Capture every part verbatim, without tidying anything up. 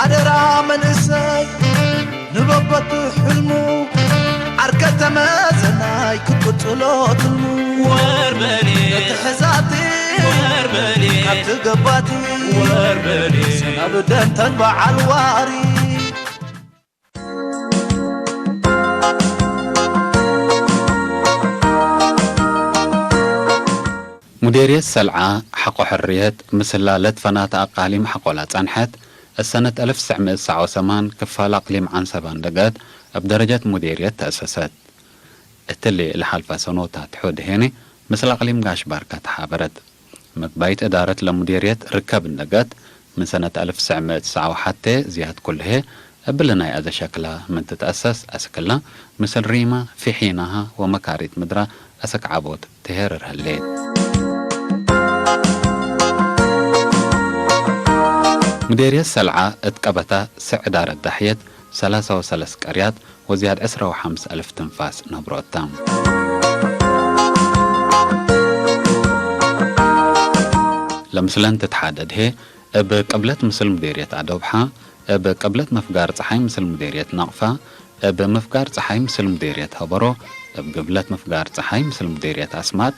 አደራ መንእሰይ ንበበቱ ሕልሙ፣ ዐርከ ተመዘናይ ክትቅጽሎ ትልሙ። ወርበሬ እትሕዛቲ ወርበሬ ካብ ትገባቲ ወርበሬ ሰናብደን ተን በዓል ዋሪ። ሙዴርየት ሰልዓ ሐቆ ሕርየት ምስላ ለትፈናተ አቃሊም ሐቆላ ጸንሐት፣ እት ሰነት አልፍ ትስዕ ምእት ሰብዓ ወሰማን ክፋል አቅሊም ዐንሰበ እንደገአት እብ ደረጀት ሙዴርየት ተአሰሰት። እትሊ ለሐልፈ ሰኖታት ሑድ ህኒ ምስል አቅሊም ጋሽ ባርካ ተሓበረት። ምግባይት እዳረት ለሙዴርየት ርከብ እንደገአት፣ ምን ሰነት አልፍ ትስዕ ምእት ሰብዓ ወሐቴ ዝያድ ኩልሄ እብሊ ናይ አዜ ሸክላ ምን ትትአሰስ አስክላ፣ ምስል ሪመ፣ ፊሒናሃ ወመካሪት ምድራ አሰክ ዐቦት ትሄርር ህሌት። ሙዴርየት ሰልዓ እት ቀበታ ስዕ እዳረት ዳሕየት ሰላሳ ወሰለስ ቀርያት ወዝያድ ዕስራ ወሐምስ አልፍ ትንፋስ ነብሮ እታ። ለምስለን ትትሓደድ ህዬ፣ እብ ቅብለት ምስል ሙዴርየት አዶብሓ፣ እብ ቅብለት መፍጋር ጸሓይ ምስል ሙዴርየት ነቅፋ፣ እብ መፍጋር ጸሓይ ምስል ሙዴርየት ሀበሮ፣ እብ ግብለት መፍጋር ጸሓይ ምስል ሙዴርየት አስማጥ፣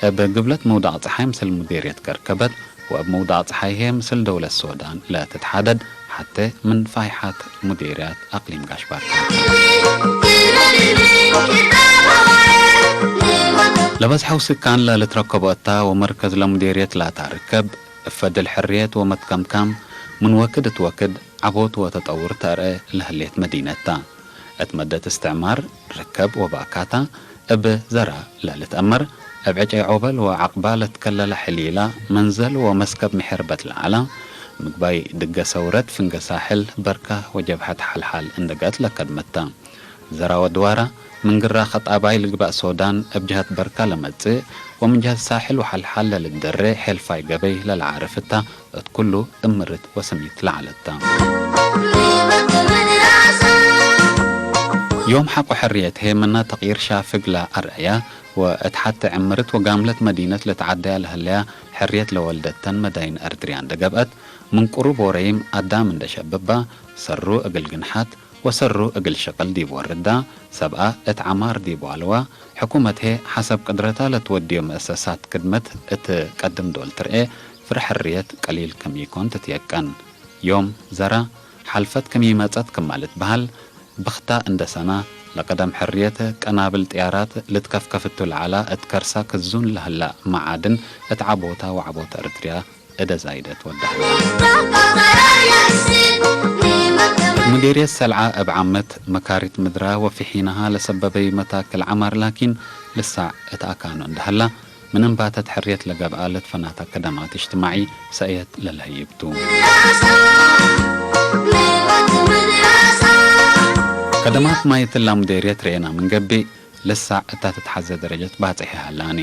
እብ ግብለት ምውዳቅ ጸሓይ ምስል ሙዴርየት ከርከበት፣ ወእብ ምውዳቅ ጸሓይ ህዬ ምስል ደውለት ሶዳን ለትትሓደድ ሐቴ ምን ፋይሐት ሙዴርያት አቅሊም ጋሽ ባርካ። ለበዝሐው ስካን ለልትረከቦ እታ ወመርከዝ ለሙዴርየት ላታ ርከብ፣ እብ ፈድል ሕርየት ወመትከምካም ምን ወክድ እት ወክድ ዐቦት ወተጠውር ተርኤ ለህሌት መዲነት ታ። እት መደት እስትዕማር፣ ርከብ ወባካታ እብ ዘራ ለልትአመር፣ እብ ዕጨይ ዖበል ወዐቅባ ለትከለለ ሕሊላ መንዘል ወመስከብ ምሕርበት ለዐላ፣ ምግባይ ድገ ሰውረት ፍንገ ሳሕል በርካ ወጀብሀት ሐልሓል እንደ ገአት ለከድመት ተ። ዘራ ወድዋራ፣ ምን ግራ ከጣባይ ልግበእ ሶዳን እብ ጀሀት በርካ ለመጽእ ወምን ጀሀት ሳሕል ወሐልሓል ለልትደሬ ሔልፋይ ገበይ ለለዓርፍ እታ፣ እት ኩሉ እምርት ወስሚት ለዐለት ተ። ዮም ሐቆ ሕርየት ህዬ ምነ ተቅይር ሻፍግ ለአርአያ ወእት ሐቴ ዕምርት ወጋምለት መዲነት ልትዓደያ ለህለያ ሕርየት ለወልደተን መዳይን ኤርትርያ እንደ ገብአት፣ ምን ቅሩብ ወረይም አዳም እንደ ሸብባ፣ ሰሩ እግል ግንሓት ወሰሩ እግል ሽቅል ዲብ ወርዳ፣ ሰብአ እት ዐማር ዲብ ዋልዋ፣ ሕኩመት ህዬ ሐሰብ ቅድረታ ለትወድዮ መአሰሳት ክድመት እት ቀድም ዶል ትርኤ፣ ፍሬ ሕርየት ቀሊል ክም ኢኮን ትትየቀን። ዮም ዘራ፣ ሐልፈት ክም ኢመጸት ክመ ልትበሀል፣ ብክታ እንደ ሰና፣ ለቀደም ሕርየት ቀናብል ጥያራት ልትከፍከፍ እቱ ለዐላ እት ከርሳ ክዙን ለህላ መዓድን እት ዐቦታ ወዐቦት ኤርትርያ እደ ዛይደት ወዳህለ። እት ሙዴርየት ሰልዓ እብ ዓመት መካሪት ምድራ ወፊሒናሃ ለሰበበዩ መታክል ዐማር ላኪን ልሳዕ እት አካኑ እንደ ሀላ፣ ምን እንባተት ሕርየት ለገብአ ለትፈናተ ከደማት እጅትማዒ ሰእየት ለለህይብ ቱ። ከደማት ማይ እትላ ሙዴርየት ረኤና ምን ገብእ፣ ልሳዕ እታ ትትሐዜ ደረጀት ባጽሐ ሀላኒ።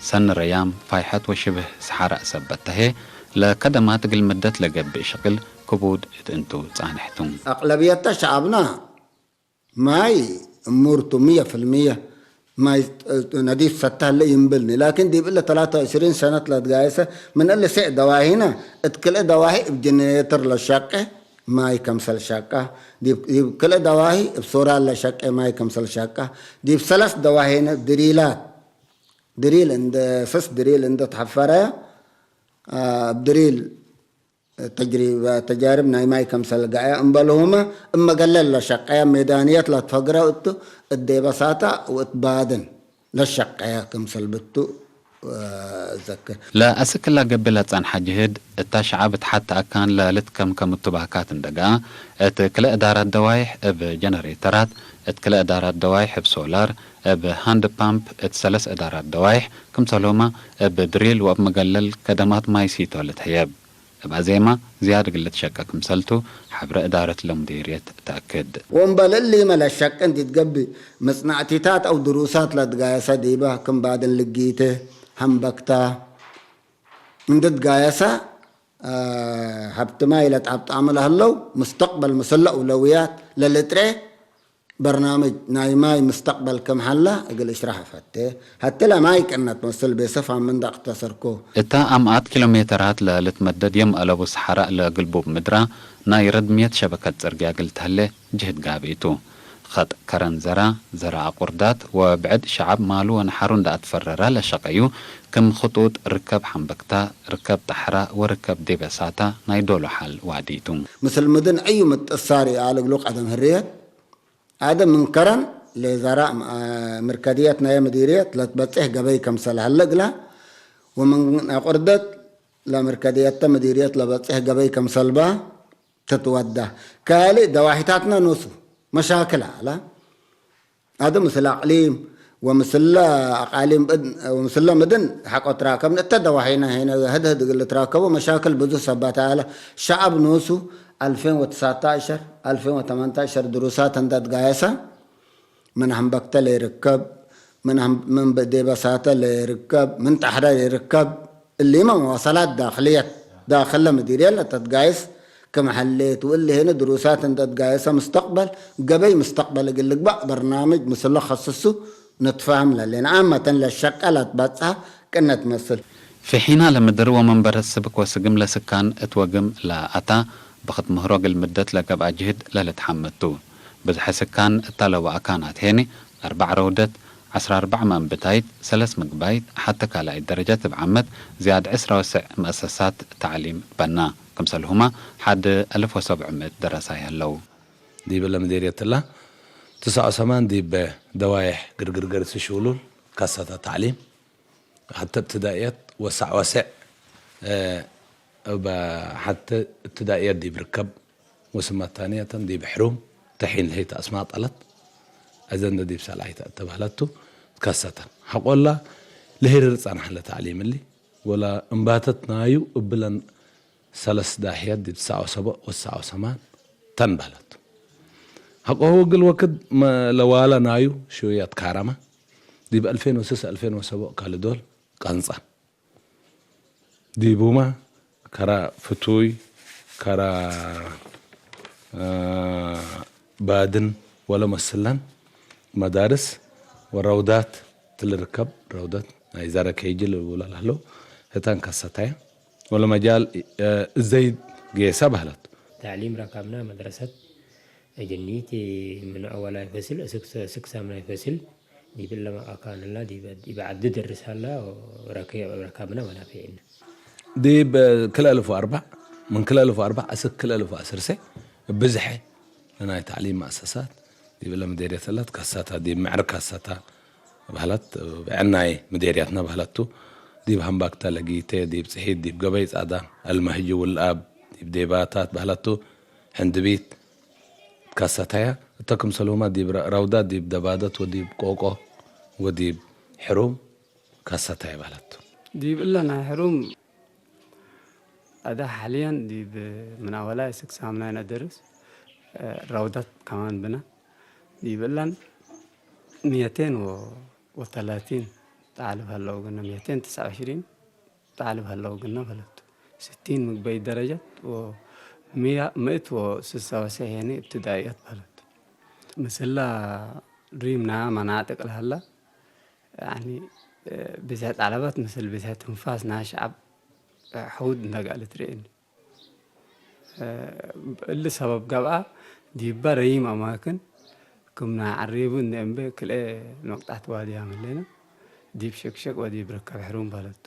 ሰኒ ረያም ፋይሐት ወሽብህ ሰሓራእ ሰበት ተሄ፣ ለከደማት እግል ምደት ለገብእ ሽቅል ክቡድ እት እንቱ ጻንሕ ቱ። አቅለብየተ ሸዐብና ማይ እሙር ቱ፣ ምየ ፍልምየ ማይ ነዲፍ ሰተ ህለ ይንብልኒ። ላኪን ዲብ እለ ተላተ ወዕሽሪን ሰነት ለትጋየሰ፣ ምን እለ ሴዕ ደዋሂነ፣ እት ክልኤ ደዋሂ እብ ጀነሬተር ለሸቄ ማይ ከምሰል ሸቃ፣ ዲብ፣ ዲብ ክልኤ ደዋሂ እብ ሶላር ለሸቄ ማይ ከምሰል ሸቃ፣ ዲብ ሰለስ ደዋሂነ ድሪላት፣ ድሪል እንደ፣ ስስ ድሪል እንደ ተሐፈረ፣ አ፣ እብ ድሪል ተጅሪበ፣ ተጃርብ ናይ ማይ ከምሰል ገአየ እምበልሁመ፣ እብ መገለል ለሸቀየ ሜዳንየት ለትፈግረ እቱ፣ እዴ በሳታ ወእት ባድን ለሸቀየ ክምሰል ብቱ፣ አ፣ እዘክር። ለአስክ እላ ገብእ ለጸንሐ ጅህድ፣ እታ ሸዐብ እት ሐቲ አካን ለልትከምከም እቱ ባካት እንደ ገአ፣ እት ክልኤ እዳራት ደዋይሕ እብ ጀነሬተራት፣ እት ክልኤ እዳራት ደዋይሕ እብ ሶላር፣ እብ ሃንድ ፓምፕ እት ሰለስ እዳራት ደዋይሕ፣ ክምሰልሁመ እብ ድሪል ወእብ መገለል ከደማት ማይ ሲቶ ልትህየብ። እብ አዜማ ዝያድ እግል ልትሸቀ ክምሰልቱ፣ ሐብረ እዳረት ለሙዲርየት ተአክድ። ወእምበል እሊመ ለሸቅ እንዲ ትገብእ፣ ምጽናዕቲታት አው ድሩሳት ለትጋየሰ ዲበ፣ ክም ባድን ልጊተ፣ ሐምበክታ፣ እንዲ ትጋየሰ፣ አ፣ ሀብቲ ማይ ለትአብጣሙ ለህለው፣ ሙስተቅበል ምስለ አውለውያት ለልጥሬ፣ በርናምጅ ናይ ማይ ምስተቅበል ክም ሀላ እግል እሽረሕ እፈቴ። ሀቴ ለማይ ቅነት መስል ቤሰ ፋም ምንደ አቅተሰርኮ። እተ አምኣት ኪሎ ሜተራት ለልትመደድ የም አለቡ ሰሐራእ ለግልቡብ ምድራ ናይ ረድምየት ሸበከት ጽርግያ እግል ተህሌ ጅህድ ጋብእ ቱ። ከጥ ከረን ዘራ፣ ዘራ አቁርዳት ወብዕድ ሸዐብ ማሉ ወነሐሩ እንደ አትፈረረ ለሸቀዩ፣ ክም ክጡጥ ርከብ ሐምበክታ፣ ርከብ ጠሐራ ወርከብ ዴበሳታ ናይ ዶሉ ሐል ዋዲ ቱ። ምስል ምድን አዩ ምጥሳር ይኣል እግሉ ቀደም ህርየት አደም ምን ከረን ለዘራ ምርከድየት ናየ ምዲርየት ለትበጽሕ ገበይ ከምሰል ሀለ እግላ፣ ወምን አቁርደት ለምርከድየተ ምዲርየት ለበጽሕ ገበይ ከምሰልባ ትትወዳ። ካልእ ደዋሒታትነ ኖሱ መሻክል አለ። አደም ምስል አቅሊም ወምስለ አቃሊም እድ-፣ ወምስለ ምድን ሐቆ ትራከብን እተ ደዋሒነ ሄነ ህድ ህድ እግል ልትራከቡ መሻክል ብዙ ሰበት አለ። ሸዐብ ኖሱ አልፌን ወትሳተ ዐሸር፣ አልፌን ወተመንተ ዐሸር ድሩሳት እንደ ትጋየሰ፣ ምን ሐምበክተ ለይርከብ፣ ምን ሐም-፣ ምን ብ-፣ ዴበሳተ ለይርከብ፣ ምን ጠሕረ ለይርከብ፣ እሊመ መዋሰላት ዳክልየት፣ ዳክለ ምዲርየ ለተትጋይስ ክም ሐሌት፣ ወእሊ ህኒ ድሩሳት እንደ ትጋየሰ ምስተቅበል፣ ገበይ ምስተቅበል እግል ልግበእ በርናምጅ ምስሎ ከስሱ ንትፋህም ለሌነ። አመተን ለሸቀ ለትበጽሐ ቅነት መስል። ፊሒና ለምድር ወመንበረት ስብክ ወስግም ለስካን እት ወግም ለአታ፣ ብክት ምህሮ እግል ምደት ለገብአ ጅህድ ለልትሐመድ ቱ። ብዝሐ ስካን እተ ለበአካናት ሄኒ፣ አርበዕ ረውደት፣ ዐስራ አርበዕ መእንብታይት፣ ሰለስ ምግባይት፣ ሐተ ካልኣይት ደረጀት እብ ዓመት ዝያድ ዕስራ ወሰዕ መአሰሳት ተዕሊም ትበና። ክምሰልሁመ ሐድ አልፍ ወሰብዕ ምእት ደረሳይ ሀለው። ዲብ ለምዴርየት እላ ትስዐ ሰማን ዲብ ደዋይሕ ግርግር ገርሲ ሽሉል ካሰተ ተዕሊም ሐተ እብትዳእየት ወሳዕ ወሴዕ፣ እ፣ እበ ሐተ እብትዳእየት ዲብ ርከብ ወስመታንየተን ዲብ ሕሩም ተሒን ለህይት አስማጠለት አዘንደ ዲብ ሰልዓይት አተባህለቱ ትከሰተ። ሐቆላ ለሂርር ጸንሐ ለተዕሊም እሊ ወለ እምባተት ናዩ እብለን ሰለስ ዳህየት ዲብ ትስዐ ወሰብዕ ወትስዐ ወሰማን ተን በህለት። ሐቆሁ እግል ወክድ መ-፣ ለዋለ ናዩ ሽውየ አትካረመ። ዲብ አልፌን ወስስ አልፌን ወሰብዕ ካልዶል ቀንጸ። ዲቡመ ከረ ፍቱይ፣ ከረ፣ እ፣ ባድን ወለ መስለን መዳርስ ወረውዳት ትልርከብ ረውደት ናይ ዘረ ኬጂ ልብሎ ለህለው ህተን ከሰተየ። ወለመጃል፣ እ፣ እዘይ ጌሰ በህለት። ተዕሊም ረካብና መድረሰት እጅኒት ምን አወላይ ፈስል እስክ፣ እስክ ሳምናይ ፈስል ዲብ እለ መቃካንላ ዲብ፣ ዲብ ዐዲ ደርስ ሀላ ረክ-፣ ረካብና መናፊዕነ። ዲብ ክልኤ እልፍ ወአርበዕ፣ ምን ክልኤ እልፍ ወአርበዕ እስክ ክልኤ እልፍ ወዐሰርተ ብዝሐ ለናይ ተዕሊም መአሰሳት ዲብ እለ ምዴርየት እለ ትከሰተ፣ ዲብ ምዕር ከሰተ በህለት፣ ብዕናይ ምዴርየትነ በህለቱ፣ ዲብ ሀምባክተ ለጊቴ፣ ዲብ ጽሒት፣ ዲብ ገበይ ጻዳ፣ አልመህጂ ውልአብ፣ ዲብ ዴባታት በህለቱ፣ ሕንድቢት ትከሰተየ፣ እተ ክምሰልሁመ ዲብ ረ-፣ ረውዳት፣ ዲብ ደባደት ወዲብ ቆቆ ወዲብ ሕሩም ከሰተየ በህለቱ። ዲብ እለ ናይ ሕሩም አዳ ሐልየን ዲብ ምን አወላይ እስክ ሳምናይ ነደርስ፣ እ፣ ረውደት ከማን ብነ። ዲብ እለን ሚእቴን ወተላቲን ጣልብ ሀለው ግነ፣ ሚእቴን ትስዐ ወዕሽሪን ጣልብ ሀለው ግነ በለቱ። ስቲን ምግበይ ደረጀት ወሚያ፣ ምእት ወስሳ ወሰሔኒ እብትዳኢየት በለቱ። ምስለ ሪምና መናጥቅ ለሀለ፣ ያኒ፣ እ፣ ብዝሕ ጣለበት ምስል ብዝሕ ትንፋስ ናይ ሸዐብ፣ እ፣ ሕውድ እንተ ጋር ልትርኤኒ። እ፣ እሊ ሰበብ ገብአ፣ ዲበ ረዪም አማክን ክም ናይ ዐሬቡ እንዴ እምቤ ክልኤ መቅጣዕት ዋድያም ህሌነ፣ ዲብ ሽቅሽቅ ወዲብ ርከብ ሕሩም በለቱ።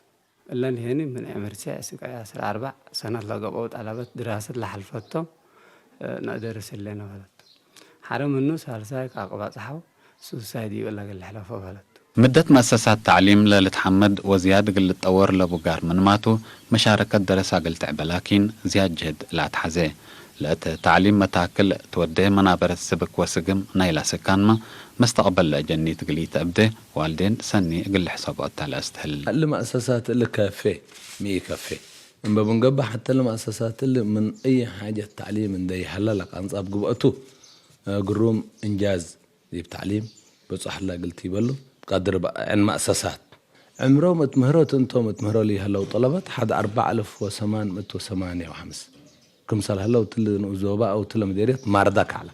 እለን ሄኒ ምን ዕምር ሴዕ እስክ ዐስር አርበዕ ሰነት ለገብአው ጠለበት ድራሰት ለሐልፈቶም፣ እ፣ ነአደርስ ህሌነ በለቱ። ሐረ ምኑ ሳልሳይ ከአቅባጽሐው ሱሳይ ዲብ እለ እግል ልሕለፎ በለቱ። ምደት መአሰሳት ተዕሊም ለልትሐመድ ወዝያድ እግል ልጠወር ለቡ ጋር ምንማቱ፣ መሻረከት ደረሳ እግል ትዕበ ላኪን ዝያድ ጅህድ ለአትሐዜ። ለእት ተዕሊም መታክል ትወዴ መናበረት ስብክ ወስግም ናይላ ስካንመ መስተቅበል ለአጀኒት እግል ኢተአብዴ ዋልዴን ሰኒ እግል ልሕሰቦ እተ ለአስትህል። እሊ መአሰሳት እሊ ከፌ ሚ ኢከፌ? እምበ ብንገብእ ሐተ እሊ መአሰሳት እሊ ምን አይ ሓጀት ተዕሊም እንዴ ይሀላ ለቀንጻብ ግብአቱ፣ እ፣ ግሩም እንጃዝ ዲብ ተዕሊም በጹሕ ህለ እግል ቲበሉ ትቀድር። ብዕን መአሰሳት ዕምሮም እት ምህሮ ቱ እንቶም እት ምህሮ ለይሀለው ጠለበት ሐድ አርበዕ አልፍ ወሰማን ምእት ወሰማንየ ወሐምስ ክምሰል ሀለው እትሊ ንኡስ ዞባ አው እትለ ምዴርየት ማርዳ ከዐለ።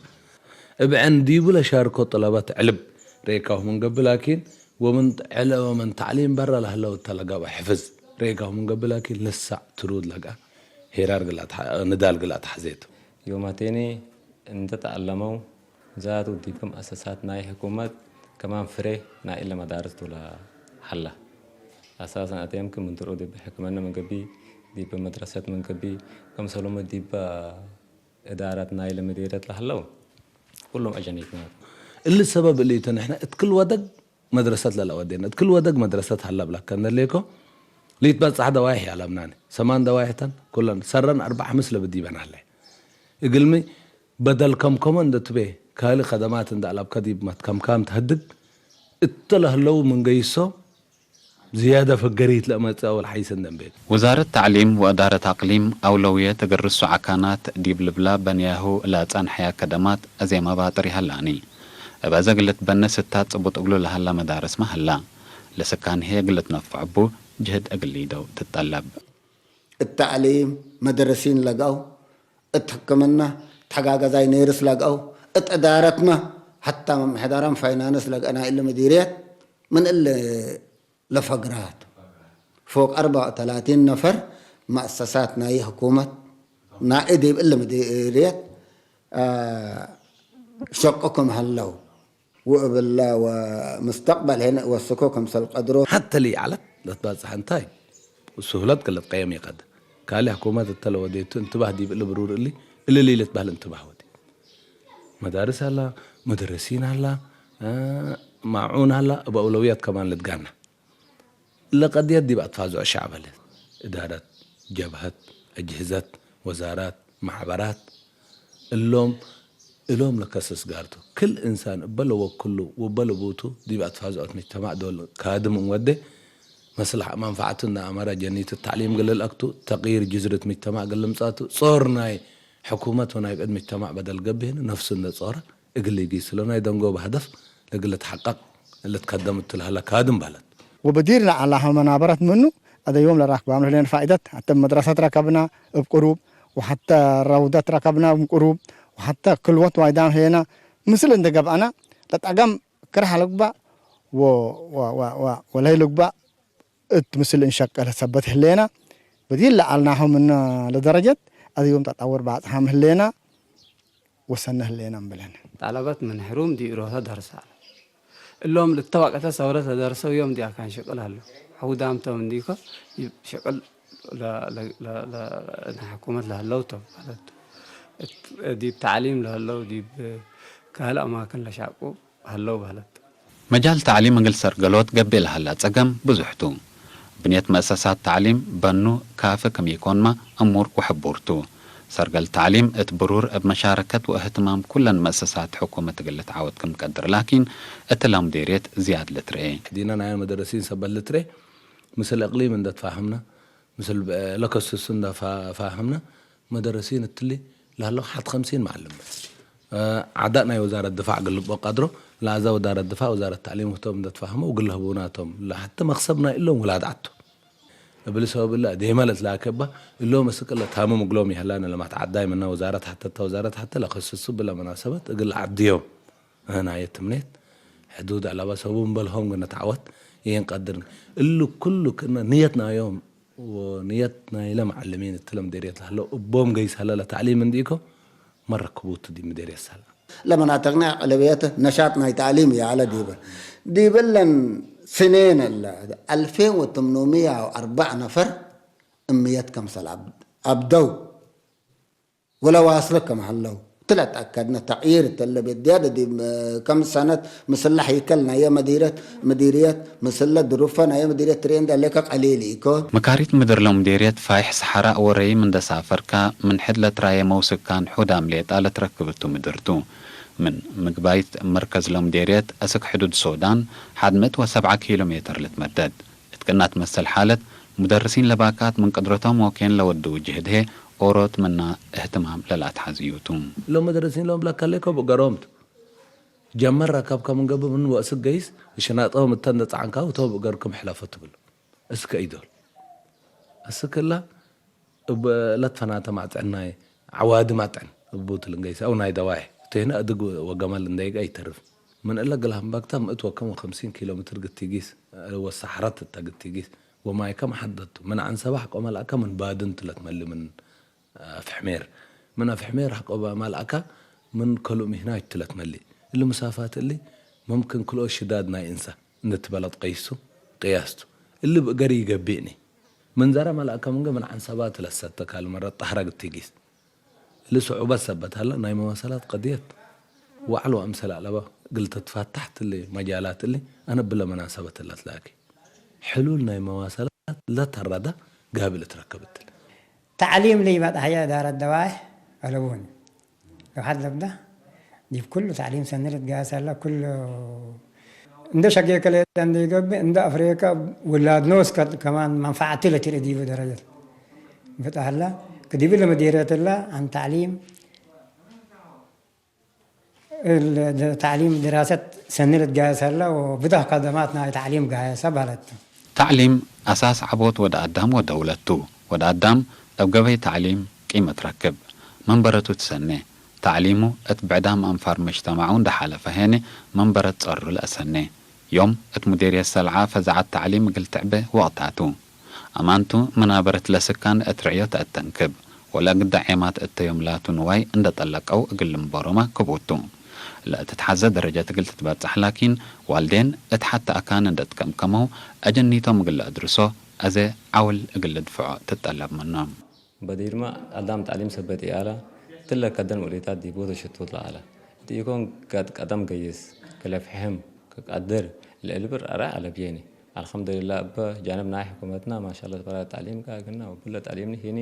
እብ ዕን ዲቡ ለሻርኮ ጥለበት ዕልብ ርኤካሁ ምን ገብእ ላኪን፣ ወምን ዕለ ወምን ተዕሊም በረ ለህለው እተ ለገብአ ሕፍዝ ርኤካሁ ምን ገብእ ላኪን፣ ልሳዕ ትሩድ ለገብአ ሄራር ግላ ተሐ-፣ ንዳል ግላ ተሐዜቱ። ዮማቴኒ እንዴ ተዐለመው ዛቱ ዲብ መአሰሳት ናይ ሕኩመት ከማን ፍሬ ናይ እለ መዳርስ ቱ ለሀላ። አሳሰን አቴምክ ምን ትርኡ ዲብ ሕክመነ ምን ገብእ፣ ዲብ መድረሰት ምን ገብእ፣ ከምሰሉመ ዲብ እዳረት ናይለ መዴርየት ለሀለው ኩሎም አጀኒት ናት። እሊ ሰበብ እሊቱ ንሕነ እት ክል ወደግ መድረሰት ለለአወዴነ፣ እት ክል ወደግ መድረሰት ሀላ ብለከ እንዴ ሌኮ፣ ሊትበጸሐ ደዋይሕ ያለብናኒ፣ ሰማን ደዋይሕ ተን፣ ኩለን ሰረን አርበዕ ሐምስ ለብዲበን ሀለ። እግልሚ በደል ከምከሞ እንዴ ትቤ፣ ካልእ ከደማት እንዴ አለብከ ዲብ መትከምካም ተህድግ፣ እተ ለህለው ምን ገይሶ፣ ዝያደ ፈገሪት ለአመጽአ ወለሐይሰ እንዴ እንቤ። ውዛረት ተዕሊም ወእዳረት አቅሊም አውለውየት እግል ርሱዕ አካናት ዲብ ልብላ በንያሁ ለአጸንሐያ ከደማት አዜ መባጥር ይሀላኒ። እብ አዘ እግል ልትበነ ስታት ጽቡጥ እግሉ ለሀላ መዳርስመ ሀላ። ለስካን ህዬ እግል ልትነፈዕ እቡ ጅህድ እግል ሊደው ትጠለብ። እት ተዕሊም መደረሲን ለገአው፣ እት ሕክምና ተጋገዛይ ኔርስ ለገአው፣ እት እዳረትመ ሐታ ምሕደራን ፋይናንስ ለገአ ናይ እሊ ምዲርየት ምን እሊ ለፈግራት ፎቅ አርበዕ ወተላቲን ነፈር መአሰሳት ናይ ሕኩመት ናይ ዲብ እሊ ምዲርየት፣ አ፣ ሸቁ ክም ሀለው ወእብላ ወምስተቅበል ህነ ወስኮ ክምሰል ቀድሮ። ሐተ ለኢዐለት ለትባጽሐ እንታይ ስሁለት ክል ልትቀየም ኢቀድር። ካልእ ሕኩመት እተ ለወዴቱ እንትባህ ዲብ እሊ ብሩር እሊ፣ እሊ ልትበህል እንትባህ ወዴት። መዳርስ ሀላ፣ መደረሲን ሀላ፣ አ፣ ማዑን ሀላ፣ እብ አውለውያት ከማን ልትጋና። ለቀድየት ዲብ አትፋዝዖ ሸዕብ ሀሌት። እዳረት፣ ጀብሀት፣ አጅህዘት፣ ወዛራት፣ መሕበራት እሎም፣ እሎም ለከሰስ ጋርቱ። ክል እንሳን እበ ለወክሉ ወእበ ለቡቱ ዲብ አትፋዝዖት ምጅተማዕ ዶል ካድም እንወዴ፣ መስለሐ መንፈዐቱ እንደ አመረ ጀኒቱ ተዕሊም እግል ልአክቱ፣ ተቅይር ጅዝርት ምጅተማዕ እግል ልምጻቱ፣ ጾር ናይ ሕኩመት ወናይ ብዕድ ምጅተማዕ በደል ገብእ ህነ ነፍሱ እንደ ጾረ፣ እግል ኢጊስ ለናይ ደንጎበ ሀደፍ ለእግል ልትሐቀቅ ልትከደም እቱ ለሀለ ካድም በህለት። ወበዲር ለዐላሀ መናበረት ምኑ፣ አዜ ዮም ለራክባም ለህሌነ ፋኢደት፣ ሐተ እብ መድረሰት ረከብና እብ ቅሩብ፣ ወሐተ ረውደት ረከብና እብ ቅሩብ፣ ወሐተ ክልወት ዋይዳም ህሌነ ምስል እንዴ ገብአነ፣ ለጠገም ክርሐ ልግባእ ወ-፣ ወ-፣ ወ-፣ ወ-፣ ወለህይ ልግባእ እት ምስል እንሸቀለ ሰበት ህሌነ፣ በዲር ለዐልናሁ ምነ ለደረጀት አዜ ዮም ተጠውር ባጽሓም ህሌነ ወሰነ ህሌነ እምብለነ። ጠለበት ምን ሕሩም ዲብ ሮተ ደርሰ። እሎም ልተ ወቅተ ሰውረት ለደርሰው ዮም ዲብ አካን ሽቅል ሀለው። ዐውዳም ቶም እንዲኮ ዲብ ሽቅል ለ-፣ ለ-፣ ለ-፣ ለ-፣ ሕኩመት ለሀለው ቶም ማለት ቱ። እት-፣ ዲብ ተዕሊም ለሀለው፣ ዲብ ካልእ አማክን ለሻቁ ሀለው በህለት። መጃል ተዕሊም እግል ሰርገሎት ገብእ ለሀላ ጸገም ብዙሕ ቱ። ብንየት መአሰሳት ተዕሊም በኑ ካፊ ክም ኢኮንመ እሙር ወሕቡር ቱ። ሰርገል ተዕሊም እት ብሩር እብ መሻረከት ወእህትማም ኩለን መአሰሳት ሕኩመት እግል ልትዓወት ክም ቀድር ላኪን፣ እትለ ሙዴርየት ዝያድ ልትርኤ። ዲነ ናይ መደረሲን ሰበት ልትርኤ፣ ምስል እቅሊም እንደ ትፋህምነ፣ ምስል ለከስሱ እንደ ፋ-፣ ፋህምነ፣ መደረሲን እትሊ ለሀለው ሐድ ኸምሲን መዐልም በስ። እ፣ አዕዳእ ናይ ወዛረት ድፋዕ እግል ልብኦ ቀድሮ፣ ለአዘ ወዛረት ድፋዕ ወዛረት ተዕሊም ህቶም እንደ ትፋህመው እግል ለህቡና ቶም። ለሐቲ መክሰብ ናይ እሎም ውላድ ዐድ ቱ። እብሊ ሰበብ እለ ዴመ ለትላከባ እሎም እስክ እለ ታምም እግሎም ይሀላነ ለማትዓዳይ ምነ ወዛረት ሐተ እተ ወዛረት ሐተ ለከስሱ ብለ መናሰበት እግል ዐድዮም። እ፣ ናየ ትምኔት ሕዱድ አለበ ሰቡ እምበልሆም ግነ ተዐወት ኢንቀድር። እሉ ኩሉ ክእነ ንየት ናዮም ወንየት ናይለ መዐልሚን እትለ ምዴርየት ለሀለው እቦም ገይስ ሀለ ለተዕሊም እንዲኢኮ መረክቡቱ ዲብ ምዴርየት ሰላ። ለመናተቅነ አቅለብየት ነሻጥ ናይ ተዕሊም ይዐለ ዲበ። ዲብለን ስኔን እለ አልፌን ወትምኑምየ ወአርበዕ ነፈር እምየት ከምሰል አብ-፣ አብደው። ወለዋስለ ክም ሀለው እት ለትአከድነ፣ ተቅይር እት ለቤት ዲያደ ዲብ ከም ሰነት ምስለ ሀይከል ናየ መዲረት፣ ምዲርየት፣ ምስለ ድሩፈ ናየ ምዲርየት ትርኤ እንዴ ሀሌከ ቀሊል ኢኮን። መካሪት ምድር ለሙዴርየት ፋይሕ ሰሐራእ ወረይም እንዴ ሳፈርካ፣ ምን ሕድ ለትራየመው ስካን ሑዳም ሌጣ ለትረክብ እቱ ምድር ቱ። ምን ምግባይት መርከዝ ለሙዴርየት አስክ ሕዱድ ሶዳን ሐድ ምእት ወሰብዓ ኪሎ ሜትር ልትመደድ። እት ክእናት መሰል ሓለት፣ ሙደርሲን ለባካት ምን ቅድረቶም ወኬን ለወድው ጅህድ ህዬ ኦሮት ምና እህትማም ለለአትሐዝዩ ቱ። እሎም ሙደርሲን ሎም ለከሌኮ ብእገሮም ቱ። ጀመር ረከብከ ምን ገብእ ምን ወእስክ ገይስ፣ እሽናጦም እተ እንደ ጸዐንካሁ ቶም እገርኩም ሕለፈ ትብሉ። እስከ ኢዶል። እስክ እለ እብ ለትፈናተ ማጽዕናይ ዐዋዲ ማጥዕን እቡ ትልንገይሰ አው ናይ ደዋይ ቴህነ አድግ ወገመል እንዴ ኢገአ ኢተርፍ። ምን እለ እግል ሀምባክታ ምእት ወከም ወከምሲን ኪሎ ሜትር ግቲጊስ ወሰሐረት እተ ግቲጊስ ወማይከ መሐደቱ። ምን ዐንሰበ ሐቆ መልአከ ምን ባድንት ለትመሊ ምን አፍሕሜር። ምን አፍሕሜር ሐቆ መልአከ ምን ከሉእ ሚህናጅ ትለትመሊ። እሊ ምሳፋት እሊ መምክን ክልኦት ሽዳድ ናይ እንሰ እንድትበለጥ ቀይሱ ቅያስቱ። እሊ ብእገር ኢገብእኒ። ምን ዘረ መልአከ ምንገ ምን ዐንሰባት ለሰተ ካልመረት ጠህረ ግቲጊስ። እሊ ስዑበት ሰበት ሀለ፣ ናይ መዋሰላት ቀድየት ወዐል ወአምሰል አለበ እግል ትትፋታሕ ትሊ መጃላት እሊ አነ ብለ መናሰበት ለትላኪ። ሕሉል ናይ መዋሰላት ለተረደ ጋብእ ልትረከብ እትለ። ተዕሊም ለኢበጽሐየ እዳረት ደዋይሕ አለቡኒ። ለውሐት ለብዳ ዲብ ኩሉ ተዕሊም ሰኒ ልትጋሰ ሀለ፣ ኩሉ እንደ ሸጌከ ሌጠ እንደ ኢገብእ፣ እንደ አፍሬከ ውላድ ኖስ ከ-፣ ከማን መንፈዓቲ ለትርኢ ዲቡ ደረጀት ብጣህላ፣ ከዲብ ለመዲርየትላ አን ተዕሊም እል-፣ ድ-፣ ተዕሊም ድራሰት ሰኒ ልትጋየስ ሀለ ወብደህ ከደማት ናይ ተዕሊም ጋየሰ በህለት ቱ። ተዕሊም አሳስ ዐቦት ወድ አዳም ወደውለት ቱ። ወድ አዳም እብ ገበይ ተዕሊም ቂመት ረክብ፣ መንበረቱ ትሰኔ። ተዕሊሙ እት ብዕዳም አንፋር መጅተማዑ እንደ ሓለፈ ሄኒ መንበረት ጸሩ ለአሰኔ። ዮም እት ሙዴርየት ሰልዓ ፈዛዐት ተዕሊም እግል ትዕቤ ወቅታ ቱ። አማንቱ መናበረት ለስካን እት ርዕዮ ተአተንክብ፣ ወለአግደ ዔማት እተ ዮም ላቱ ንዋይ እንደ ጠለቀው እግል ልንበሮመ ክቡድ ቱ። ለእትትሐዘ ደረጀት እግል ትትበጸሕ ላኪን፣ ዋልዴን እት ሐቲ አካን እንደ ትከምከመው፣ አጀኒቶም እግል ለአድርሶ አዜ ዐውል እግል ልድፍዖ ትጠለብ ምኖም። በዲርመ አዳም ተዕሊም ሰበት ኢአለ፣ ትለ ከደን ወሌታት ዲቡ ተሸቶት ለአለ። እት ኢኮን ጋድ ቀደም ገይስ፣ ክለ ፍሕም፣ ክቀድር፣ ለእልብር አርአ አለብዬኒ። አልሐምዱሊላህ፣ እበ ጃንብ ናይ ሕኩመትና ማሻአላህ ተባረከ ተዕሊም ከአግና ወብለ ተዕሊምኒ ሂኒ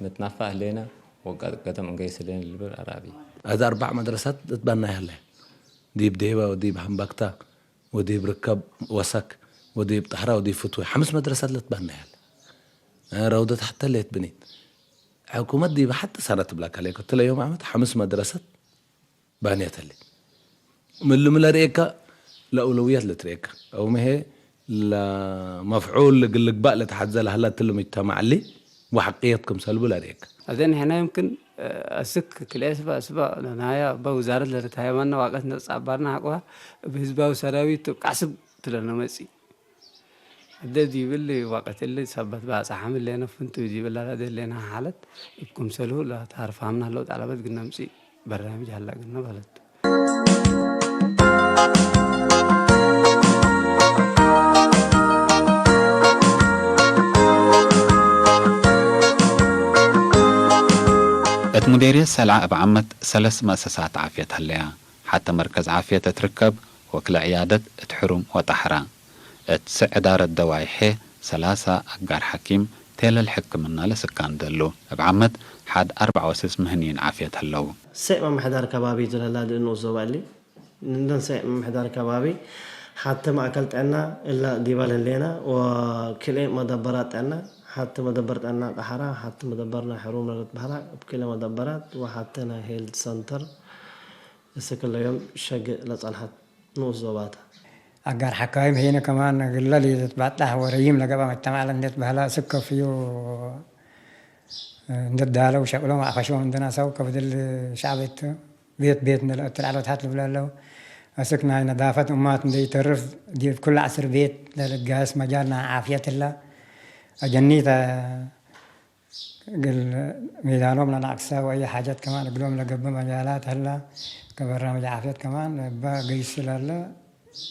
ንትናፋዕ ህሌነ ወቀደም እንገይስ ህሌነ ልብል አራቢ። አዜ አርበዕ መድረሳት ልትበናይ ሀለ። ዲብ ዴበ ወዲብ ሐምባክታ ወዲብ ርከብ ወሰክ ወዲብ ጠህራ ወዲብ ፍትዊ ሐምስ መድረሳት ልትበናይ ሀለ። ረውደት ሐተ ሌት ብኒት። ሕኩመት ዲበ ሐተ ሰነት ትብለከ ሌኮ። ትለ ዮም ዓመት ሐምስ መድረሰት ባንየት ህሌት። ምልሚ ለርኤካ ለአውለውየት ልትርኤካ። አው ምሄ ለመፍዑል እግል ልግባእ ለተሐዘ ለሀለ እትሊ ሙጅተማዕ እሊ ወሐቅየት ክምሰልቡ ለርኤካ። አዜ ንሕነ ይምክን አስክ ክልኤ ስበ፣ ስበ ለናያ እበ ውዛረት ለልትሀየመነ ዋቀት ነጻባርነ ሐቆ እብ ህዝባዊ ሰራዊት እብ ቃስብ ትለነ መጽእ። እደ ዲብ እሊ ወቅት እሊ ሰበት ባጽሐም ህሌነ ፍንቱይ ዲብ እለ ለደሌነ ሓለት እብ ክምሰልሁ ለታርፋምነ ህለው ጠለበት ግነ ምጽእ በራምጅ ሀለ ግነ በለቱ። እት ሙዴርየት ሰልዐ እብ ዓመት ሰለስ መእሰሳት ዓፍየት ሀለያ። ሐተ መርከዝ ዓፍየት እት ርከብ ወክለ ዕያደት እት ሕሩም ወጠሐራ። እት ስዕ እዳረት ደዋይሐ ሰላሳ አጋር ሐኪም ቴለል ሕክምና ለስካን ደሉ። እብ ዓመት ሐድ አርበዕ ወስስ ምህንይን ዓፍየት ሀለው። ስዕ መምሕዳር ከባቢ ቱ ለህላ ንኡስ ዞባ እሊ። እንደ ስዕ መምሕዳር ከባቢ ሐተ ማእከል ጥዕና እለ ዲበ ለህሌነ ወክልኤ መደበራት ጥዕና፣ ሐተ መደበር ጥዕና ጠሐራ፣ ሐተ መደበር ናይ ሕሩም ለልትበህላ እብ ክልኤ መደበራት ወሐተ ናይ ሄልት ሰንተር እስክ ለዮም ሸግእ ለጸንሐት ንኡስ ዞባተ። አጋር ሐካይም ሄነ ከማን እግለ ለኢትትባጣሕ ወረይም ለገብአ መጅተማዕ ለእንዴ ትበህላ እስክ ከፍዩ እንዴ ትዳለው ሸቅሎም አፈሾም እንዴ ናሰው ከብድል ሸዕብ እቱ ቤት ቤት እንዴ ለእትል ዐለው ተሐት ልብሎ ዐለው። እስክ ናይ ነዳፈት እማት እንዴ ኢተርፍ ዲብ ኩሉ ዐስር ቤት ለልትጋየስ መጃል ናይ ዓፍየት ህላ። አጀኒተ እግል ሜዳሎም ለነአቅሰ ወአይ ሓጀት ከማን እግሎም ለገብእ መጃላት ህላ። ከበራምጅ ዓፍየት ከማን እበ ገይስ ለህለ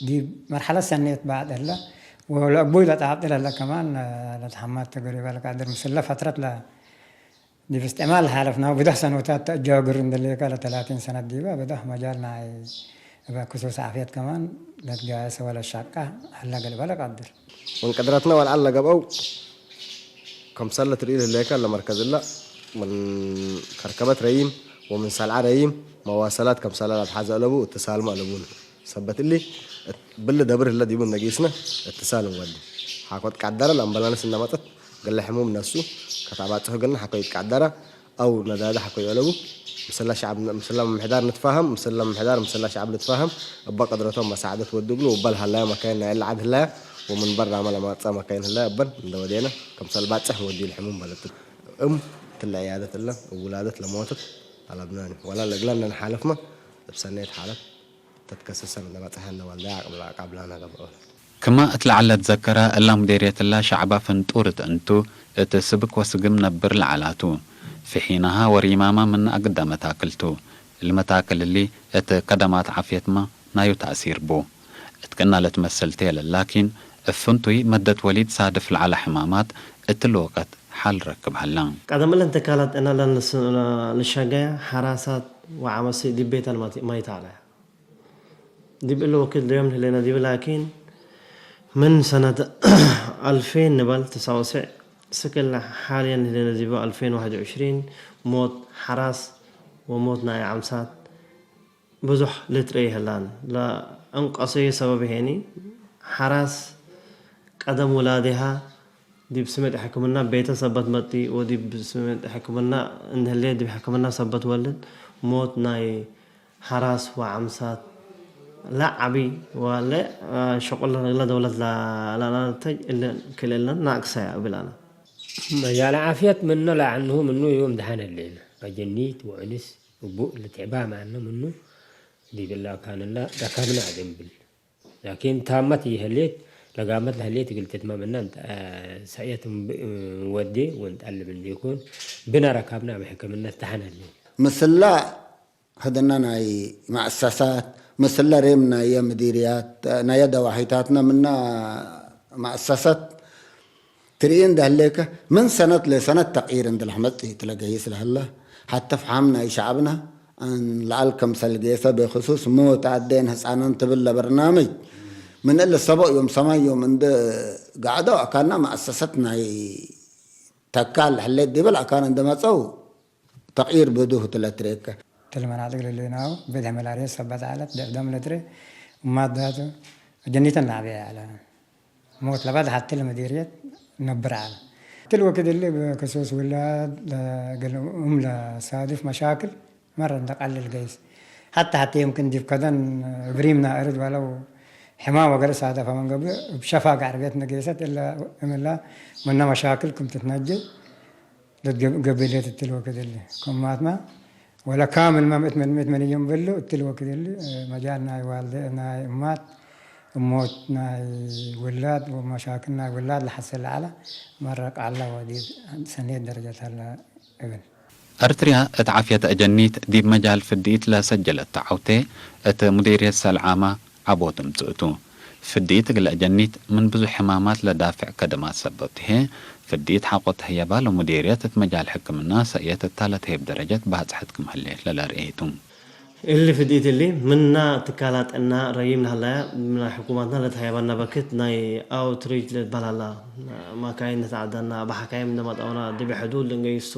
ዲብ መርሐለት ሰኔት ባዕድ ህለ ወለአቡይ ለጣብጥ ለህለ ከማን ለተሐመድ ተገሪበ ለቀድር ምስለ ፈትረት ለ ዲብ እስትዕማል ለሓለፍናሁ ብደህ ሰኖታት ተአጃግር እንዴ ሌከ ለተላቲን ሰነት ዲበ ብደህ መጃል ናይ እበ ክሱስ ዓፍየት ከማን ለትጋየሰ ወለሻቀ ህለ ገልበ ለቀድር። ምን ቅድረትነ ወልዐል ለገብአው ከምሰል ለትርኢ ለህሌከ ለመርከዝ እለ፣ ምን ከርከበት ረዪም ወምን ሰልዐ ረዪም መዋሰላት ከምሰለ ለአትሓዘ አለቡ እትሳልመ አለቡነ። ሰበት እሊ፣ እት ብሊ ደብር ህለ ዲቡ እንዴ ጊስነ እትሳል እንወዲ። ሓኮ ትቀደረ ለአምበላንስ እንዴ መጸት፣ ገሌ ሕሙም ነሱ ከታባጽሑ እግልነ ሓኮ ኢትቀደረ፣ አው ነዳደ ሓኮ ይአለቡ። ምስለ ሸዐብ፣ ምስለ ምምሕዳር ንትፋሀም፣ ምስለ ምምሕዳር ምስለ ሸዐብ ልትፋሀም፣ እበ ቅድረቶም መሳዕደት ወዱ እግሉ፣ ወእበ ለሀለያ መካይን ናይ እለ ዐድ ህለያ፣ ወምን በራመ ለማጽአ መካይን ህለያ እበን እንዴ ወዴነ፣ ክምሰል ባጽሕ ወድዩ ለሕሙም በለቱ። እም ትለ ዕያደት እለ እብ ውላደት ለሞትት ጠለብናኒ፣ ወላ ለእግለ እንዴ ነሓለፍመ፣ እብ ሰኔት ሓለት ተትከሰሰ ምነ በጽሐነ ወልደ አቅብለ አቃብላነ ገብኦ። ክመ እት ለዐል ለትዘከረ፣ እላ ሙዴርየት እላ ሸዕባ ፍንጡር እት እንቱ፣ እት ስብክ ወስግም ነብር ለዐላቱ። ፍሒናሃ ወሪማማ ምን አግደ መታክል ቱ። እሊ መታክል እሊ እት ከደማት ዓፍየትመ ናዩ ተእሲር ቡ። እት ቅና ለትመስል ቴለ፣ ላኪን፣ እብ ፍንቱይ መደት ወሊድ ሳድፍ ለዐለ ሕማማት እትሊ ወቀት ሐል ረክብ ሀለ። ቀደም እለን ትካላት እነ ለንስ-፣ ልሸገየ ሐራሳት ወዐመሲ ዲብ ቤተን ማቲ-፣ ማይት ዐለ። ዲብ እሊ ወክድ ለዮም ህሌነ ዲብ ላኪን፣ ምን ሰነት አልፌን ንበል ትሳውስዕ ስክል ሓልየን ህሌነ ዲብ አልፌን ወሕድ ወዕሽሪን ሞት ሐራስ ወሞት ናይ ዐምሳት ብዙሕ ልትረኤ ህላን። ለአንቀሰዩ ሰበብ ሄኒ፣ ሐራስ ቀደም ውላዴሃ ዲብ ስሜጥ ሕክምና ቤተ ሰበት መጽኢ ወዲብ ስሜጥ ሕክምና እንህሌ ዲብ ሕክምና ሰበት ወልድ ሞት ናይ ሐራስ ወዐምሳት ለዐቢ ወለ ሸቁል እግለ ደውለት ለአላተጅ እለ ክልኤለን ናቅሰ እብል አነ። መጃል ዓፍየት ምነ ለዐልንሁ ምኑ ዮም ደሐን ህሌነ። አጀኒት ወዕንስ እቡ ልትዕባ ማነ ምኑ ዲብ እለ አካንላ ረከብነ አደንብል። ላኪን ታመት ይሀሌት፣ ለጋመት ለህሌት እግል ትትመም እነ እንተ፣ አ፣ ሰእየት እም-፣ ወዴ ወንጠልብ እንዴ ኮን፣ ብነ ረካብነ አብ ሕክምነት ተሐነሌ። ምስላ ህድና ናይ መአሰሳት፣ ምስለ ሬም ናየ ምዲርያት፣ ናየ ደዋሒታትነ ምነ መአሰሰት ትርኢ እንደ ህሌከ፣ ምን ሰነት ለሰነት ተቅይር እንዲ ለሐመጽ እት ለገይስ ለሀለ፣ ሐተ ፍሓም ናይ ሸዐብነ ለዐል ክምሰል ጌሰ፣ ብክሱስ ሞት አዴን ህጻንን ትብል ለበርናምጅ፣ ምን እሊ ሰቦዕ ዮም ሰማን ዮም እንዲ ገዐደው አካና መአሰሰት ናይ ተካል ለህሌት ዲብል አካን እንዲ መጸው፣ ተቅይር ብዱህ እት ለትርኤከ። እትሊ መናጥቅ ለህሌናው ብድሕ መላርየት ሰበት ዐለት፣ ድዕፍ ደም ለትርኤ፣ እማት ዳቱ ጀኒተን ለዐቤ ዐለ። ሞት ለበድ ሐቲ ለመዲርየት ነብር ዐለ። እትሊ ወክድ እሊ ብክሱስ ውላድ ለእግል እም ለሳድፍ መሻክል መረ እንደ ቀልል ገይስ። ሐተ ሐቴ የምክን ዲብ ከደን እብሪም ናእርድ ወለው ሕማም ወገረ ሳደፈ ምን ገብእ እብ ሸፋግ ዐርብየት ነጌሰት እለ እምላ ምነ መሻክል ክም ትትነጀይ ለትገብ-፣ ገቢለት እትሊ ወክድ እሊ። ክማትመ ወለ ካምልመ ምእት ምን ምእት ምን እዩም ብሉ እትሊ ወክድ እሊ መጃል ናይ ዋልደ ናይ እማት እሞት ናይ ውላድ ወመሻክል ናይ ውላድ ለሐስል ለዐለ መረ ቃለ ወዲብ ሰኔት ደረጀት ሀለ እብል። ኤረትርያ እት ዓፍየት አጀኒት ዲብ መጃል ፍድኢት ለሰጀለት ተዐውቴ፣ እት ሙዲርየት ሰልዓመ ዐቦ ትምጽእ ቱ። ፍድኢት እግለ አጀኒት ምን ብዙሕ ሕማማት ለዳፍዕ ከደማት ሰበት ህዬ፣ ፍድኢት ሐቆ ተህየባ ለሙዲርየት እት መጃል ሕክምና ሰእየት እታ ለትሄብ ደረጀት ባጽሐት ክም ህሌት ለለርኤ ቱ። እሊ ፍድኢት እሊ ምና ትካላት ጥዕና ረዪም ለሀለያ፣ ምና ሕኩማትና ለትሀየባና በክት ናይ አውትሪች ለትበህል ሀላ፣ ማካይን ለትዐደና፣ እብ ሐካይም እንዴ መጠውና፣ ዲብ ሕዱድ ልንገይሱ፣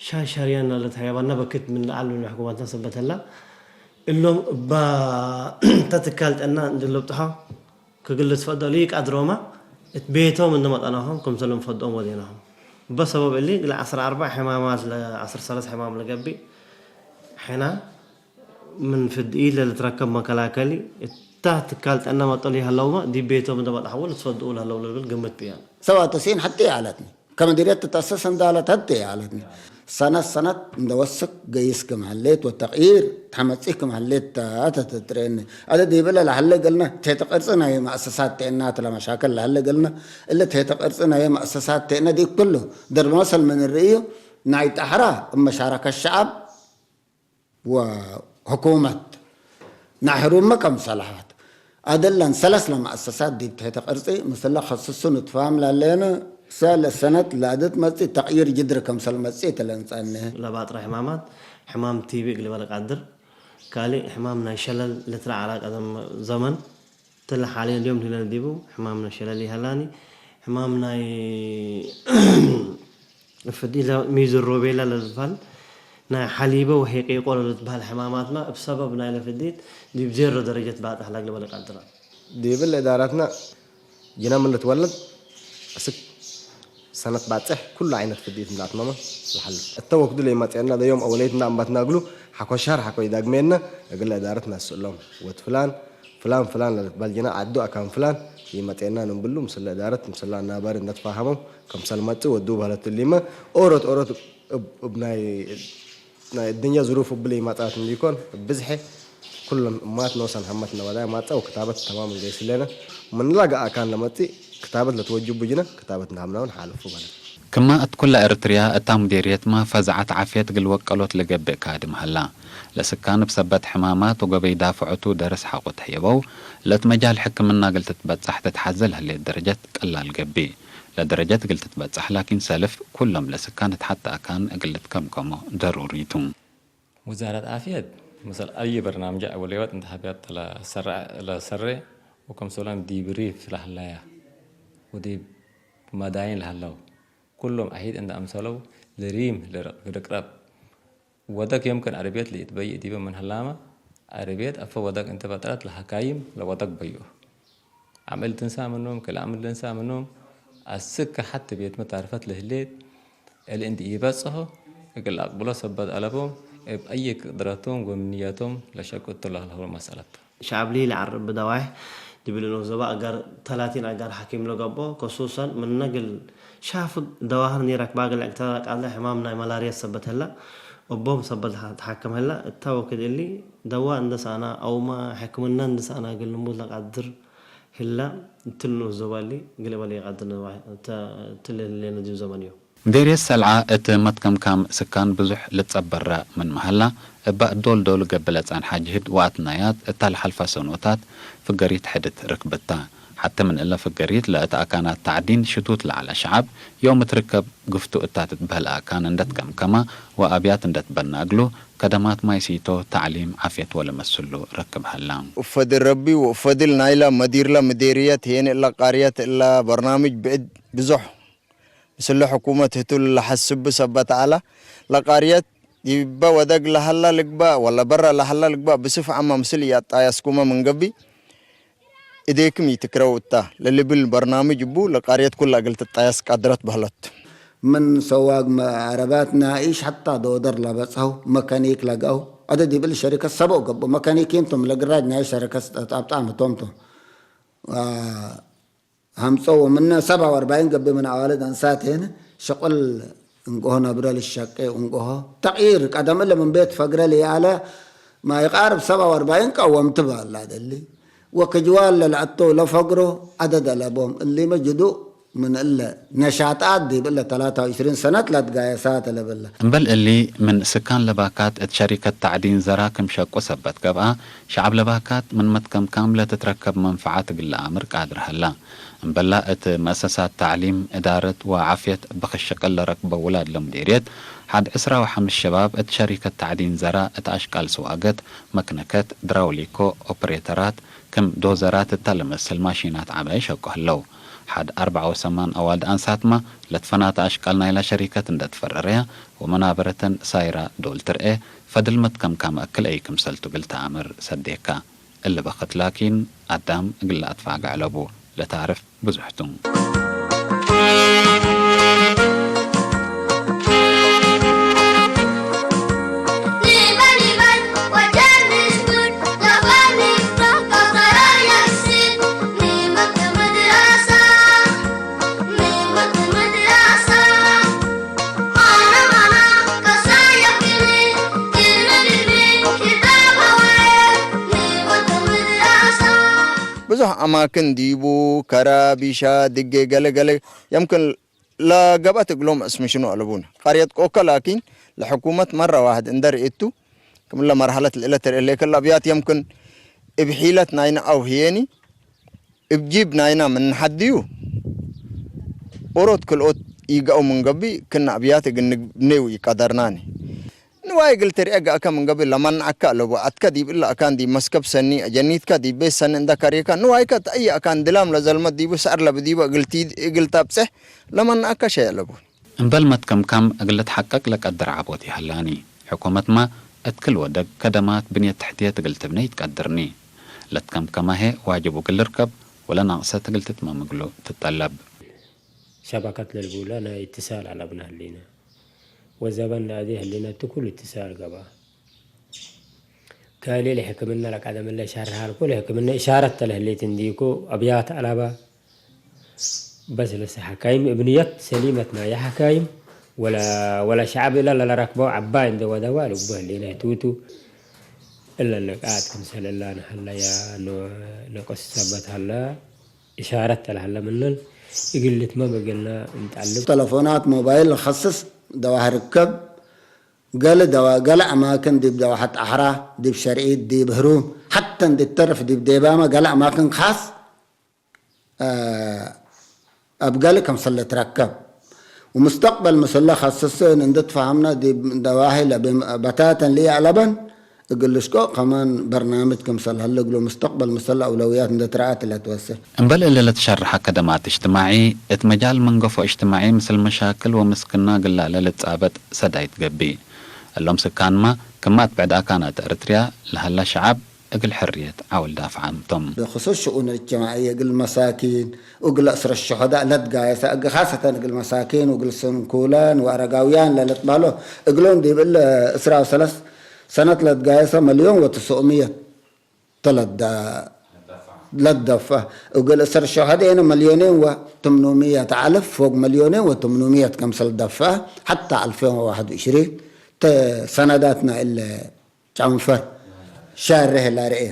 ሻሻርያና ለትሀየባና በክት ምን ለዐል ምን ሕኩማትና ሰበት ህላ፣ እሎም እባ ተትካል ጥዕና እንዴ ልብጥሖ፣ ክግል ልትፈደሉ ኢቀድሮመ፣ እት ቤቶም እንዴ መጠናሆም ክምሰል እንፈድኦም ወዴናሆም። እበ ሰበብ እሊ፣ እግል ዐስር አርበዕ ሕማማት ለዐስር ሰለስ ሕማም ለገብእ፣ ሕና ምን ፍድኢት ለልትረከብ መከላከሊ፣ እታ ትካል ጠነ መጠሉ ይሀለውመ፣ ዲብ ቤቶም እንዴ በጽሐዎ ልትፈድኡ ለህለው ለልብል ግምት ብያነ። ሰብዓ ወተስዒን ሐቴ ይዐለትኒ። ከመዲርየት ትትአሰስ እንዳለት ሐቴ ይዐለትኒ። ሰነት ሰነት እንደ ወስክ ገይስ ክም ሀሌት ወተቅይር ተሐመጽእ ክም ሀሌት ተ-፣ ተ-፣ ትትርኤኒ። አደ ዲብለ ለሀለ እግልነ ትሕተ ቅርጽ ናይ መአሰሳት ቴእናት ለመሻክል ለሀለ እግልነ፣ እለ ትሕተ ቅርጽ ናይ መአሰሳት ቴእነ ዲብ ኩሉ ደርብ መሰል ምን ርእዩ ናይ ጠሐራ እብ መሻረከት ሸዐብ ወሕኩመት፣ ናይ ሕሩመ ከምሰልሐት፣ አደለን ሰለስ ለመአሰሳት ዲብ ትሕተ ቅርጺ ምስለ ከስሱ ንትፋም ለህሌነ፣ ሰለ ሰነት ለአደት መጽእ ተቅይር ጅድር ከምሰል መጽእ እት ለንጸንህ። ለባጥረ ሕማማት፣ ሕማም ቲቢ እግል በለ ቃድር፣ ካልእ ሕማም ናይ ሸለል ልትረዐ ዐለ ቀደም ዘመን፣ እትለ ሓልየን ዮም ህሌነ ዲቡ፣ ሕማም ናይ ሸለል ይሀላኒ፣ ሕማም ናይ እፍዲ ለሚዝን ሮቤላ ለልትበህል፣ ናይ ሐሊበ ወሔቂቆ ለልትበህል ሕማማትመ፣ እብ ሰበብ ናይለ ፍዲት ዲብ ዜሮ ደረጀት ባጽሕ ለእግል በለ ቀድረ። ዲብለ እዳራትነ ጅነ ምን ልትወለድ እስክ ሰነት ባጽሕ ኩሉ ዓይነት ፍዲት ምን ለአትመመ ለሐልፍ። እተ ወክዱ ለኢመጽአነ ለዮም አወለይት እንደ አንባትና እግሉ ሐቆ ሸህር ሐቆ ኢዳግሜነ እግለ እዳረት ነስእሎም። ወድ ፍላን፣ ፍላን ፍላን ለልትበህል ጅነ ዐዱ አካን ፍላን ኢመጽአና እንብሉ ምስለ እዳረት ምስለ አናባሪ እንደ ትፋሀመው ክምሰል መጽእ ወዱ በህለት እሊመ ኦሮት ኦሮት እብ፣ እብ ናይ ናይ እድንየ ዝሩፍ እብሊ ኢማጽአት እንዲኮን፣ እብ ብዝሐ ኩለን እማት ኖሰን ሐመትነ ወዳይ ማጸ ወክታበት ተማም እንገይስ ህሌነ። ምን ለገአ አካን ለመጽእ ክታበት ለትወጅቡ ጅነ፣ ክታበት ናምናውን ሓልፉ በለ። ክመ እት ኩለ ኤረትርያ እታ ሙዴርየትመ ፈዛዐት ዓፍየት እግል ወቀሎት ለገብእ ካድም ሀላ። ለስካን እብ ሰበት ሕማማት ወገበይ ዳፍዖቱ ደርስ ሐቆ ተህየበው፣ ለእት መጃል ሕክምና እግል ትትበጸሕ ትትሐዘ ለህሌት ደረጀት ቀላል ገብእ። ለደረጀት እግል ትትበጸሕ ላኪን ሰልፍ ኩሎም ለስካን እት ሐቲ አካን እግል ልትከምከሞ ደሩሪ ቱ። ውዛረት ዓፍየት፣ ምስል አይ በርናምጅ አወሌወት እንተሓብያት ለሰረ፣ ለሰሬ ወከምሰሎም ዲብ ሪፍ ለህለያ ወዲብ መዳይን ለሀለው፣ ኩሎም አሒድ እንደ አምሰለው፣ ለሪም፣ ለርቅ-፣ ለቅረብ ወደግ የምክን ዐረብየት ለኢትበይእ ዲበ ምን ህላመ፣ ዐረብየት አፈ ወደግ እንተ በጥረት ለሐካይም ለወደግ በይኦ። አምዕል ትንሳ ምኖም፣ ክልአም ልንሳ ምኖም፣ አስክ ሐቲ ቤትመ ታርፈት ለህሌት፣ እሊ እንዲ ኢበጽሖ፣ እግል አቅብሎ ሰበት አለቦም፣ እብ አየ ቅድረቶም ወምንየቶም ለሸቁ እቱ ለህለው መሰለት ተ። ሸዐብሊ ለዐርብ ብደዋይሕ ዲብሊ ኖዘባ አጋር ተላቲን አጋር ሐኪም ለገብኦ፣ ከሱሰን ምነ እግል ሻፍግ ደዋህር ኒረክባ እግል እግተረ ቃለ ሕማም ናይ መላርየት ሰበት ህለ፣ እቦም ሰበት ተሐክም ህለ። እተ ወክድ እሊ፣ ደዋ እንደ ሰአና አውመ ሕክምነ እንደ ሰአና እግል ልሙድ ለቃድር ህለ፣ እትሊ ኖዘባ እሊ እግል እበል ኢቀድር ነዋይሕ እተ፣ እትሊ ህሌነ ዲብ ዘመንዮ። ሙዴርየት ሰልዓ እት መትከምካም ስካን ብዙሕ ልትጸበረ ምንመ ሀላ፣ እበ ዶል-ዶል ገብእ ለጸንሐ ጅህድ ወአትናያት እተ ለሐልፈ ሰኖታት ፍገሪት ሕድት ርክብት ተ። ሐቲ ምን እለ ፍገሪት ለእት አካናት ተዕዲን ሽቱት ለዐለ ሸዐብ፣ ዮም ትርከብ ግፍቱ እታ ትትበህል አካን እንደ ትከምከመ ወአብያት እንደ ትበነ እግሉ፣ ከደማት ማይ ሲቶ፣ ተዕሊም፣ ዓፍየት ወለመስሉ ረክብ ሀላ። ወፈድል ረቢ ወፈድል ናይለ መዲርለ ምዴርየት ህዬን እለ ቃርየት እለ በርናምጅ ብዕድ ብዞሕ ምስለ ሕኩመት ህቱ ለሐስብ ሰበት ዐለ። ለቃርየት ዲበ ወደግ ለሀላ ልግበእ ወለ በረ ለሀላ ልግበእ ብስፍ አመ ምስል ኢአጣያስኩመ ምን ገብእ፣ እዴክም ኢትክረው እታ ለልብል በርናምጅ እቡ ለቃርየት ኩለ እግል ትጣየስ ቃድረት በህለት። ምን ሰዋግ መ-፣ ዐረባት ናኢሽ ሐታ ዶደር ለበጽሐው መካኒክ ለገአው። ዐደ ዲብል ሸሪከት ሰበው ገብኡ መካኒኪን ቶም ለግራጅ ናይ ሸረከት አብጣም ህቶም ቶም። አ፣ ሀምጾ ወምነ ሰብዓ ወአርባዒን ገብእ ምን አዋልድ አንሳት ሄነ ሸቁል እንቅሆ ነብረ ልሸቄ እንቅሆ ተቅይር ቀደም እለ ምን ቤት ፈግረ ለይአለ ማ ይቃርብ ሰብዓ ወአርባዒን ቀወምት ባላ ደሊ ወክጅዋል ለለአቶ ለፈግሮ ዐደድ አለቦም። እሊመ ጅዱእ ምን እለ ነሻጣት ዲብ እለ ተላተ ወዕሽሪን ሰነት ለትጋየሳት ለብለ። እምበል እሊ፣ ምን ስካን ለባካት እት ሸሪከት ተዕዲን ዘራ ክም ሸቁ ሰበት ገብአ፣ ሸዐብ ለባካት ምን መትከምካም ለትትረከብ መንፈዓት እግል ለአምር ቃድር ሀላ። እምበላ እት መአሰሳት ተዕሊም፣ እዳረት ወዓፍየት ብክሽቅል ለረክበው ውላድ ለሙዴርየት፣ ሐድ ዕስራ ወሐምስ ሸባብ እት ሸሪከት ተዕዲን ዘራ እት አሽቃል ስዋገት፣ መክነከት፣ ድራውሊኮ፣ ኦፕሬተራት፣ ክም ዶዘራት እተ ለመስል ማሺናት ዐባይ ሸቁ ህለው። ሐድ አርበዕ ወሰማን አዋልድ አንሳትመ ለትፈናተ አሽቃል ናይላ ሸሪከት እንደ ትፈረረያ ወመናበረተን ሳይራ ዶል ትርኤ፣ ፈድል መትከምካም አክል አይ ክምሰልቱ እግል ተአምር ሰዴካ። እሊ በክት ላኪን አዳም እግል ለአትፋገዕ ለቡ ለታርፍ ብዙሕ ቱ። ብዙሕ አማክን ዲቡ፣ ከረ፣ ቢሻ፣ ድጌ፣ ገሌ ገሌ የምክን ለገብአት እግሎም እስም ሽኑ አለቡነ። ቀርየት ቆከ ላኪን ለሕኩመት መረ ዋሕድ እንደ ርኤቱ፣ ክምለ መርሐለት ለእለ ተርኤ ሌከ ለአብያት የምክን እብ ሒለት ናይነ አው ህዬኒ እብ ጂብ ናይና ምን ሐድዩ ኦሮት ክልኦት ኢገአው ምን ገብእ፣ ክና አብያት እግል ንብኔው ኢቀደርናኒ። ንዋይ እግል ትርኤ ገአከ ምን ገብእ ለመንዐከ አለቡ። አትከ ዲብ እለ አካን ዲብ መስከብ ሰኒ፣ አጀኒትከ ዲብ ቤት ሰኒ እንደ ከሬከ፣ ንዋይከ እት አይ አካን ድላም ለዘልመት ዲቡ ሰዕር ለብዲቡ እግል ቲድ እግል ተብጽሕ ለመንዐከ ሸይ አለቡ። እምበል መትከምካም እግል ልትሐቀቅ ለቀድር ዐቦት ይሀላኒ። ሕኩመትመ እት ክል ወደግ ከደማት ብንየት ተሕትየት እግል ትብነ ኢትቀድርኒ። ለትከምከመ ህዬ ዋጅቡ እግል ልርከብ ወለናቅሰት እግል ትትመም እግሉ ትጠለብ። ሸበከት ለልቡለ ናይ እትሳል አለብነ ህሌነ። ወዘበን ናዲ ህሌነ እቱ ኩሉ እትሳል ገብአ። ከእሊ ለሕክምነ ለቀደም እለ ሻርሕ ሀልኮ ለሕክምነ እሻረት ተ ለህሌት እንዲኮ አብያት አለበ። በስ ለሰ ሐካይም እብ ንየት ሰሊመት ናየ ሐካይም ወለ፣ ወለ ሸዐብ እለ ለለረክበው ዐባይ እንዴ ወደዋ ልቡ ህሌነ ህቱቱ። እለ ንቃጥ ክምሰል እለ ነሀለያ ኖ፣ ነቅስ ሰበት ሀለ፣ እሻረት ለሀለ ምንን እግል ልትመም እግልነ እንጠልብ። ተለፎናት ሞባይል ለከስስ ደዋህ ርከብ፣ ገሌ ደዋ፣ ገሌ አማክን ዲብ ደዋሐት አሕራ፣ ዲብ ሸርዒት፣ ዲብ ህሩም፣ ሐተ እንዴ ተርፍ ዲብ ዴባመ ገሌ አማክን ካስ፣ አ፣ አብጋሊ ከምሰል ልትረከብ፣ ወምስተቅበል ምሰለ ከስስን እንዴ ትፋሀምነ፣ ዲብ ደዋሂ ለብም በታተን ለኢአለበን እግል ልሽቆ ከማን በርናምጅ ክምሰል ሀለ እግሉ፣ ምስተቅበል ምሰለ አውለውያት እንዴ ትረአት ለትወሴ። እምበል እሊ ለትሸረሐ ከደማት እጅትማዒ፣ እት መጃል መንገፎ እጅትማዒ ምስል መሻክል ወምስክና ግላለ ልትጻበጥ ሰዳይት ገብእ። እሎም ስካንመ፣ ክማት ብዕድ አካናት ኤረትርያ ለሀለ ሸዐብ፣ እግል ሕርየት ዐውል ዳፍዓም ቶም። ብክሱስ ሽኡን እጅትማዕየ እግል መሳኪን ወእግል አስረ ሹሀዳእ ለትጋየሰ፣ እግ-፣ ካሰተን እግል መሳኪን ወእግል ስንኩላን ወአረጋውያን ለልትበህሎ፣ እግሎም ዲብ እለ እስራ ወሰለስ ሰነት ለትጋየሰ መልዮን ወትስኡ ምየት ተለዳ-፣ ለትደፈ። እግል አስር ሹሀዳእነ መልዮኔን ወትምኑ ምየት አልፍ፣ ፎግ መልዮኔን ወትምኑ ምየት ከምሰል ደፈ፣ ሐታ አልፌን ወዋሕድ ወዕሽሪን ተ-፣ ሰነዳትና እለ ጨንፈር ሻርሕ ለርኤ።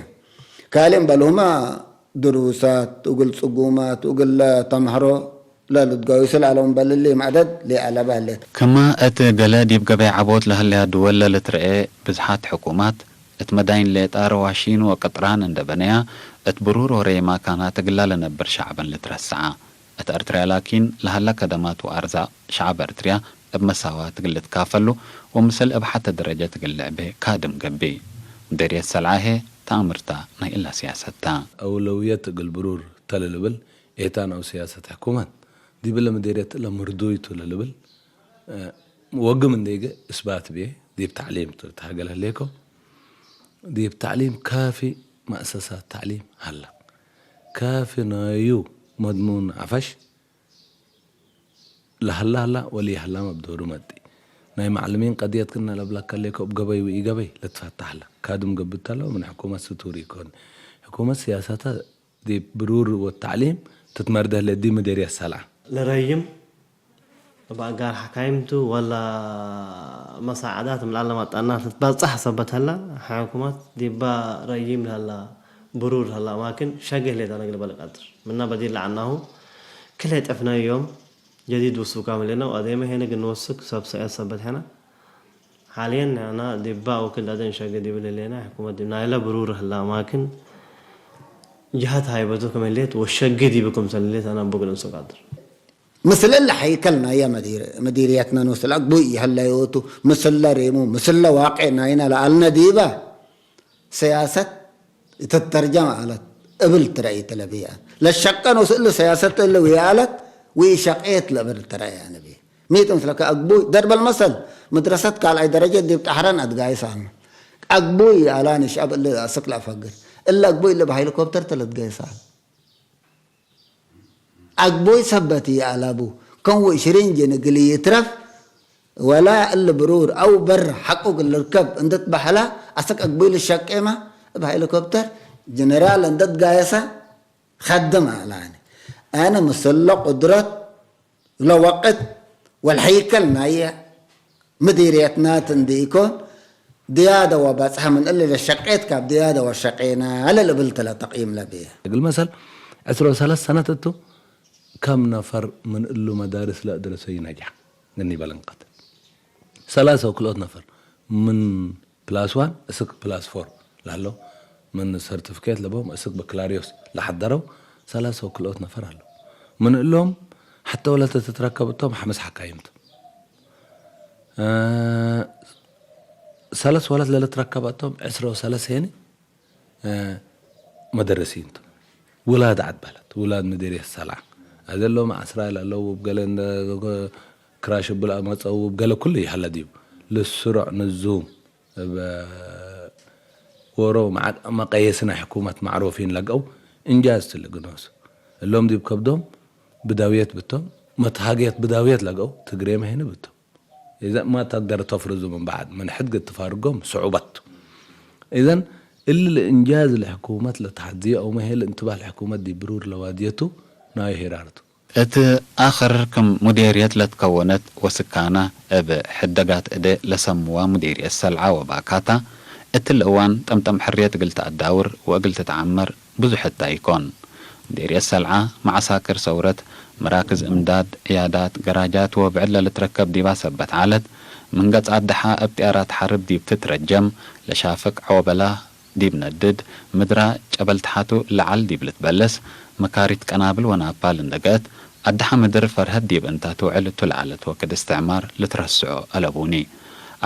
ካልእ እምበልሁመ ድሩሳት እግል ጽጉማት እግል ለተምሐሮ ለልትጋውሱ ለዐለው እምበል እሊ መዕደድ ለአለበ ህሌት። ክመ እት ገሌ ዲብ ገበይ ዐቦት ለህለያ ድወል ለልትረኤ ብዝሓት ሕኩማት፣ እት መዳይን ሌጣ ረዋሺን ወቅጥራን እንዴ በነያ፣ እት ብሩር ወረይም አካናት እግላ ለነብር ሸዕበን ልትረሰዐ። እት ኤርትርያ ላኪን፣ ለሀለ ከደማት ወአርዛቅ ሸዐብ ኤርትርያ እብ መሳዋት እግል ልትካፈሉ ወምስል እብ ሐተ ደረጀት እግል ልዕቤ ካድም ገብእ። ምዴርየት ሰልዐ ህዬ ተአምርታ ናይ እላ ሲያሰት ተ። አውለውየት እግል ብሩር ተ ለልብል ኤታን አው ሲያሰት ሕኩመት፣ ዲብ እለ ምዴርየት እለ ምርዱይ ቱ ለልብል፣ እ፣ ወግም እንዴ ገ እስባት ብዬ ዲብ ተዕሊም ቱ ልትሃገል ህሌኮ። ዲብ ተዕሊም ካፊ መአሰሳት ተዕሊም ሀላ። ካፊ ናዩ መድሙን ዐፈሽ ለሀላ ሀላ ወለኢሀላም እብ ዶሩ መጽእ። ናይ መዐልሚን ቀድየት ክእነ ለብለከ ህሌኮ፣ እብ ገበይ ወኢገበይ ልትፈተሕ ሀላ። ካድም ገብእ ተ ለው ምን ሕኩመት ስቱር ኢኮን። ሕኩመት ሲያሰተ ዲብ ብሩር ወተዕሊም ትትመርደ ህሌት ዲብ ምዴርየት ሰልዐ። ለረይም እብ አጋር ሐካይም ቱ ወላ መሳዐዳት ምን ለአለ መጠናት ልትበጽሕ ሰበት ሀላ፣ ሕኩመት ዲባ ረይም ለሀላ ብሩር ለሀላ አማክን ሸጌ ህሌት አነ እግል በልቅ ቀድር። ምነ በዲር ለዐልናሁ ክልኤ ጠፍናዩ ዮም ጀዲድ ውሱካም ህሌነ ወአዜመ ሄነ እግል ንወስክ ሰብ ሰአት ሰበት ሐነ። ሓልየን አነ ዲባ ወክል አደን ሸጌ ዲብል ህሌነ፣ ሕኩመት ዲብ ናይለ ብሩር ህላ አማክን ጀሀት ሃይበቱ ክም ህሌት ወሸጌ ዲብ ክምሰል ህሌት አነ እቡ እግል እንሱ ቀድር። ምስል እለ ሐይከል ናየ መዲር-፣ መዲርየትነ ኖስ ለአግቡይ ይሀለዮቱ፣ ምስለ ሬሙ፣ ምስለ ዋቄዕ ናይነ ለአልነ ዲበ፣ ሰያሰት እተተርጀም አለት እብል ትረኢ ተ ለብየ። ለሸቄ ኖስ እሊ ሰያሰት እሊ ወየ አለት ወኢሸቄት ለእብል ትረኢ አነ ብየ። ሚ ቱ ምስለከ አግቡይ፣ ደርበል መሰል፣ መድረሰት ካልኣይ ደረጀት ዲብ ጠሕረን አትጋይስ አልነ። አግቡይ አላኒ ሸዐብ እሊ አስክ ለአፈግር። እሊ አግቡይ እሊ በሄሊኮፕተር ተ ለትጋይስ አለ። አግቦይ ሰበት ይአለቡ፣ ከም ወእሽሪን ጅን እግል ይትረፍ፣ ወላ እሊ ብሩር አው በር ሐቁ እግል ልርከብ እንዴ ትበሀላ፣ አሰክ አግቦይ ልሸቄመ፣ እብ ሄሊኮፕተር ጀነራል እንዴ ትጋየሰ፣ ከድም አላኒ። አነ ምስለ ቁድረት ለወቅት ወለሀይከል ናየ፣ ምዲርየትናት እንዲ ኢኮን፣ ድያደ ወበጽሐ ምን እሊ ለሸቄት ካብ ድያደ ወሸቄነ ለልብል ተ ለተቅይም ለብየ። እግል መሰል፣ ዕስረ ወሰለስ ሰነት እቱ፣ ከም ነፈር ምን እሉ መዳርስ ለአድረሰዩ ነጅሐ? እኒ በለንቀት። ሰላሰ ወክልኦት ነፈር ምን ፕላስ ዋን እስክ ፕላስ ፎር ለሀለው፣ ምን ሰርቲፊኬት ለቦም እስክ በክላሪዮስ ለሐደረው፣ ሰላሰ ወክልኦት ነፈር ዐለው። ምን እሎም ሐተ ወለት ትትረከብ እቶም ሐምስ ሐካይም ቶም። እ፣ ሰለስ ወለት ለልትረከበ እቶም ዕስረ ወሰለስ ሄኒ፣ እ፣ መደረሲን ቶም። ውላድ ዐድ በለት፣ ውላድ ምዲርየት ሰልዐ። አዜ እሎም ዐስራይ ለአለው፣ እብ ገሌ እንደ ክራሽ እብል አመጸው፣ እብ ገሌ ኩሉ ይሀለ ዲቡ። ልስሩዕ ንዙም እብ ዎሮ መዓድ መቀየሲ ናይ ሕኩመት ማዕሩፊን ለገው እንጃዝ ትልግኖሱ። እሎም ዲብ ከብዶም ብዳውየት ብቶም፣ መትሃግየት ብዳውየት ለገው ትግሬ መሄኒ ብቶም። ኢዘን ማ ተቅደር ተፍርዙ ምን በዕድ፣ ምን ሕድ ግድ ትፋርጎም ስዑበት ቱ። ኢዘን እሊ ለእንጃዝ ለሕኩመት ለተሐድዮ አው መሄል እንትባህ ለሕኩመት ዲብ ብሩር ለዋድየቱ ናዩ ሄራርቱ። እት አክር ክም ሙዴርየት ለትከወነት ወስካና እብ ሕደጋት እዴ ለሰምዋ ሙዴርየት ሰልዓ ወባካታ፣ እትሊ እዋን ጠምጠም ሕርየት እግል ተአዳውር ወእግል ትትዓመር ብዙሕ እታ ኢኮን። ሙዴርየት ሰልዓ፣ መዓሳክር ሰውረት፣ መራክዝ እምዳድ፣ ዕያዳት፣ ገራጃት ወብዕድ ለልትረከብ ዲባ ሰበት ዐለት፣ ምን ገጽ አድሓ እብ ጥያራት ሐርብ ዲብ ትትረጀም፣ ለሻፍቅ ዖበላ፣ ዲብ ነድድ፣ ምድራ ጨበል ተሓቱ ለዐል ዲብ ልትበለስ፣ መካሪት ቀናብል ወናፓል እንደ ገአት፣ አድሓ ምድር ፈርሀት ዲብ እንታ ትውዕል እቱ ለዐለት ወክድ እስትዕማር ልትረስዖ አለቡኒ።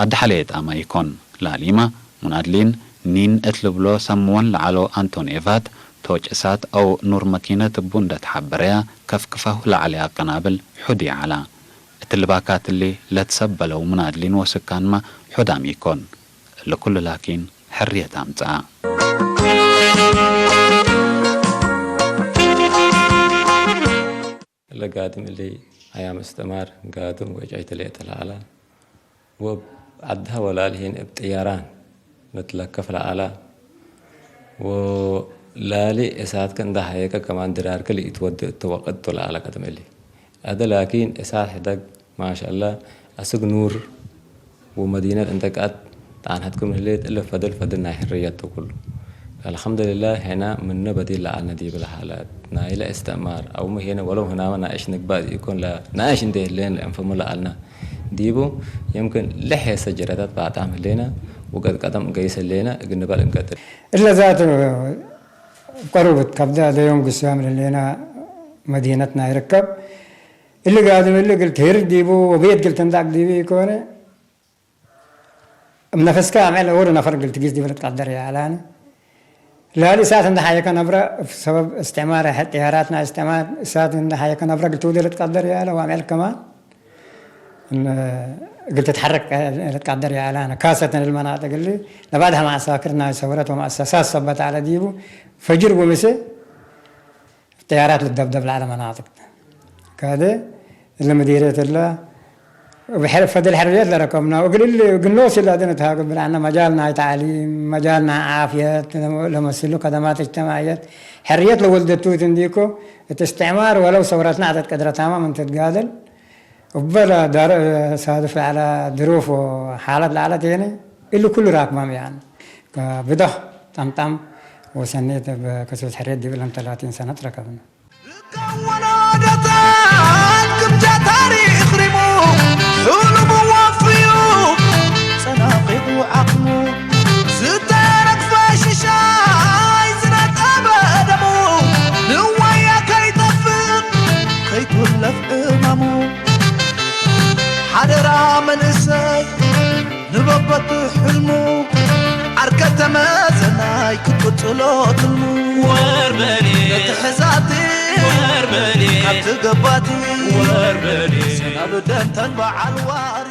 አድሓ ለየጣማ ኢኮን፣ ላሊማ፣ ሙናድሊን፣ ኒን እት ልብሎ ሰምወን ለዐሎ አንቶኔቫት፣ ቶጭ እሳት አው ኑር መኪነት እቡ እንደ ተሓበረያ፣ ከፍክፋሁ ለዐለያ ቀናብል ሑዲ ዐላ። እትሊ ባካት እሊ ለትሰበለው ሙናድሊን ወስካንመ ሑዳም ኢኮን። እሊ ኩሉ ላኪን ሕርየት አምጽአ። እለ ጋድም እሊ አያም እስትዕማር ጋድም ወእጨይት ሌጠ ለዐላ፣ ወእብ ዐድሀ ወላሊ ሂን እብ ጥያራን ልትለከፍ ለዐላ፣ ወላሊ እሳትከ እንደ ሀየከ ከማን ድራርከ ለኢትወዴ እተ ወቅት ቱ ለዐለ ቀድም እሊ። አደ ላኪን እሳት ሕደግ ማሻአላ አስክ ኑር ወመዲነት እንተ ቀአት ጣንሐት ክም ህሌት እለ ፈድል ፈድል ናይ ሕርየት ቱ ኩሉ። አልሐምዱሊላህ ሄና ምነ በዲል ለዐልነ ዲብ ለሓለት ናይለ እስትዕማር አውመ ሄነ ወለው ህናመ ናእሽ ንግባእ ኢኮን ለናእሽ እንዴ ህሌን ለእንፈሙ ለዐልነ ዲቡ። የምክን ለሐሰ ጀረታት በአጣም ህሌነ ወቀጥቀጠም እንገይስ ህሌነ እግል ንበል እንቀድር። እለ ዛቱ ቀሩብ እት ከብደ ለዮም ግሳም ለሌና መዲነት ናይ ርከብ። እሊ ጋድም እሊ እግል ትህርድ ዲቡ ወቤት እግል ትንዳቅ ዲቡ ኢኮነ። እብ ነፈስከ አምዕል እወሉ ነፈር እግል ትጊስ ዲቡ ልትቀደር ይዐላኒ። ላሊ እሳት እንደ ሐየከ ነብረ እብ ሰበብ እስትዕማር ጥያራት ናይ እስትዕማር እሳት እንደ ሐየከ ነብረ እግል ትውዴ ልትቀደር ይዐለ ወአምዕል ከማን። እግል ትትሐረክ ልትቀደር ይዐላነ። ካሰተን እሊ መናጥቅ እሊ ለባድሐ መዐሳክር ናይ ሰውረት ወመአሰሳት ሰበት ዐለ ዲቡ ፈጅር ወምሴ ጥያራት ልትደብደብ ለዐለ መናጥቅ ተ። ካደ እሊ ምዲርየት እለ እብ ፈድል ሕርየት ለረከብነ እግል እሊ እግል ኖስ እሊ አድነ ተሃግብ ብለዐነ መጃል ናይ ተዕሊም፣ መጃል ናይ ዓፍየት ለመስሉ ከደማት እጅትማዕየት ሕርየት ለወልደቱ እት እንዲኮ እት እስትዕማር ወለው ሰውረትነ ዐደት ቅድረታመ ምን ትትጋደል፣ እበ ለዳር ሳድፍ ለዐለ ድሩፍ ወሓለት ለዐለት ሄነ፣ እሊ ኩሉ ራክባም ያኒ። ከብደህ ጠምጣም ወሰኔት እብ ከሶት ሕርየት ዲብ እለን ተላቲን ሰነት ረከብነ። ልካወና ደታን ክምጃ ታሪክ ሪሙ፣ ሕሉሙ ወፍዩ፣ ጸናቂቱ ዓቅሙ፣ ዝተረግፈ ሽሻይ ዝነጠበ ደሙ፣ ንዋያ ከይጠፍእ ከይትውለፍ እማሙ። ሓደራ መንእሰይ ንበበቱ ሕልሙ፣ ዓርከ ተመዘናይ ክትቅጽሎ ትልሙ። ወርበኔ ነቲ ሕዛቲ ወርበኔ ካብቲ ገባቲ ወርበኔ ሰናብደን ተን በዓል ዋሪ።